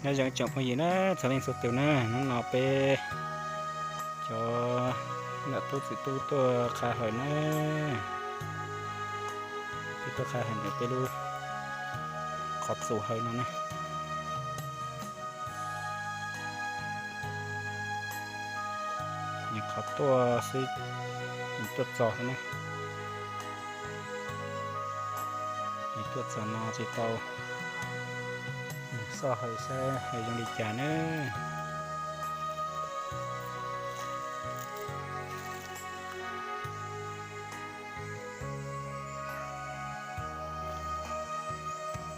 Nyob zoo tsoom phooj ywg na, txhua leej txhua tus na, hnub no peb cov nam tub txiv tub tuaj qha hawm na, peb tuaj qha hawm ntawm peb lub qhov txus hawm no na. Nws qhov tuaj xwb, nws tuaj txog xwb na. Nws tuaj txog no tsis tau, nws xauj hawm saib hawm zoo li cas na.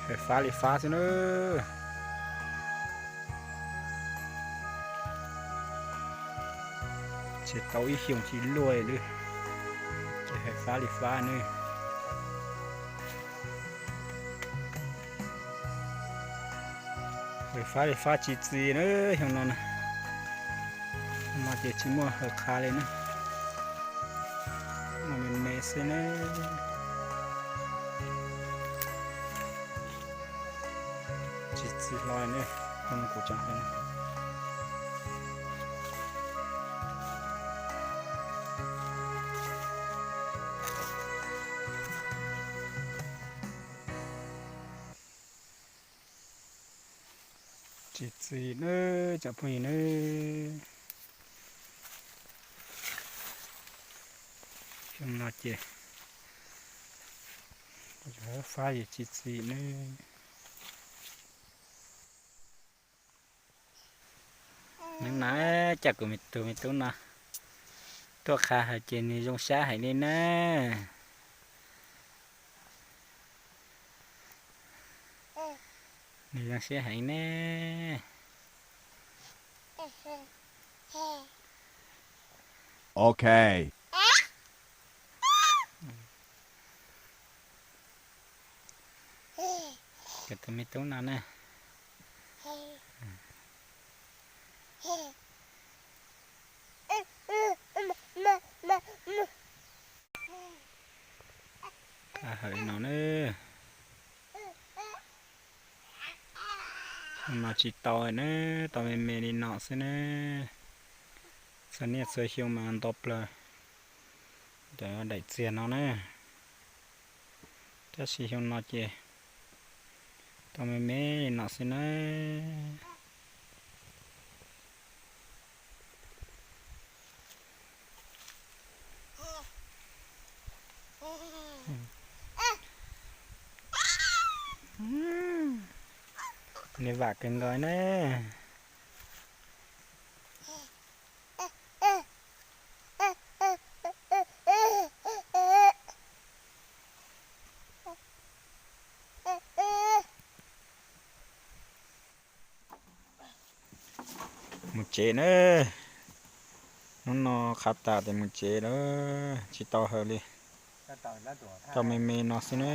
Hawm fab li fab xwb na. Tsis tau ib xyoos tsis luaj li, ces hawm fab li fab na. Hawm fab li fab tsis txi na, xyoo no na. No ces tsis muaj hawm qha li na, muaj me me xwb na. Tsis txi hlo ne, kuv tseem hawm. Tsis txi na, tsoom phooj ywg na. Xyoo no ces fab yus tsis txi ne. Hnub no cas kuv me tug me tub no tuaj qha hawm ces nws zoo siab heev li na. Nws zoo siab heev ne. Ok. Cov tus me tub no na. Qha hawm no na. Mas tsis tau na, tau me me li no xwb na. Txhua niaj txhua xyoo mas nto plaws ntawm daim txiag no na. Tab sis xyoo no ces tau me me li no xwb na. Nws vam kawg nkaus na. Mus tsev na. Hnub no qha tas ces mus tsev lawm, tsis tau hawm li. Tau me me no xwb na.